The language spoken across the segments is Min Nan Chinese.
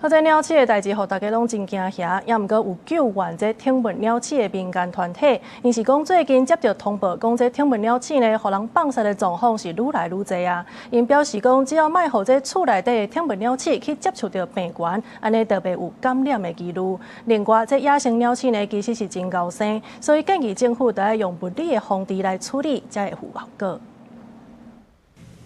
好，這鳥鼠的代誌，予大家攏真驚嚇，也毋過有救援這寵物鳥鼠的民間團體，𪜶是講最近接著通報，講這寵物鳥鼠呢，予人放殺的狀況是愈來愈濟啊。𪜶表示講，只要莫予這厝內底的寵物鳥鼠去接觸著病原，按呢就袂有感染的疑慮。另外，這野生鳥鼠呢，其實是真𠢕生，所以建議政府著愛用物理的防治來處理，才會有效果。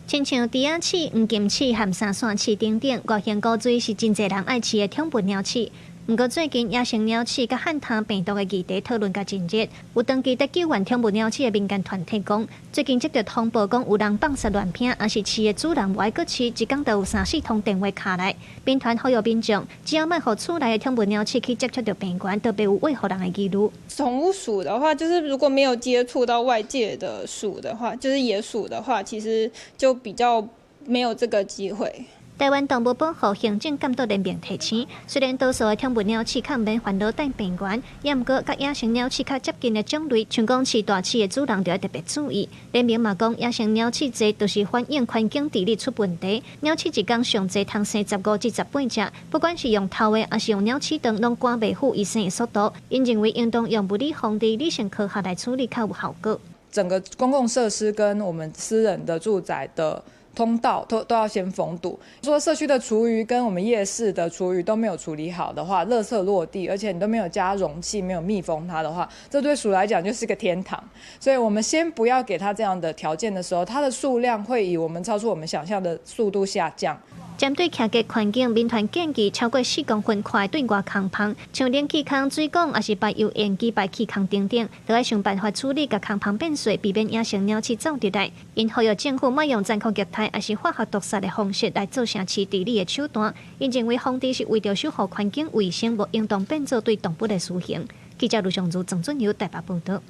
親像豬仔鼠、黃金鼠和三線鼠等等，外形古錐是真濟人愛飼的寵物鳥鼠。毋過最近野生鳥鼠佮漢他病毒的議題討論甲真熱，有長期佇救援寵物鳥鼠的民間團體講，最近接著通報講有人放殺亂拚，抑是飼的主人無愛閣飼，一工就有三四通電話敲來。民團呼籲民眾，只要莫予厝內的寵物鳥鼠去接觸著病原，就袂有餵予人的疑慮。寵物鼠的話，就是如果沒有接觸到外界的鼠的話，就是野鼠的話，其實就比較沒有這個機會。台灣動物保護行政監督聯盟提醒，雖然多數的寵物鳥鼠較毋免煩惱帶病原，也毋過佮野生鳥鼠較接近的種類，像講飼大鼠的主人就愛特別注意。聯盟嘛講，野生鳥鼠濟，就是反映環境治理出問題。鳥鼠一工上濟通生15至18隻，不管是用投的，抑是用鳥鼠腸，攏趕袂赴伊生的速度。𪜶認為應當用物理防治、理性科學來處理較有效果。整個公共設施跟我們私人的住宅的通道都要先封堵。說社區的廚餘跟我們夜市的廚餘都沒有處理好的話，垃圾落地，而且你都沒有加容器，沒有密封它的話，這對鼠來講就是個天堂。所以我們先不要給它這樣的條件的時候，它的數量會以我們超出我們想象的速度下降。針對徛家環境，民團建議超過4公分寬對外空縫，像冷氣孔、水管，抑是排油煙機排氣孔等等，都愛想辦法處理，共空縫變細，避免野生鳥鼠走入來。𪜶呼籲政府莫用殘酷虐待，抑是化學毒殺的方式來做城市治理的手段。𪜶認為防治是為著守護環境衛生，無應當變做對動物的私刑。記者盧尚如、鄭俊友台北報導。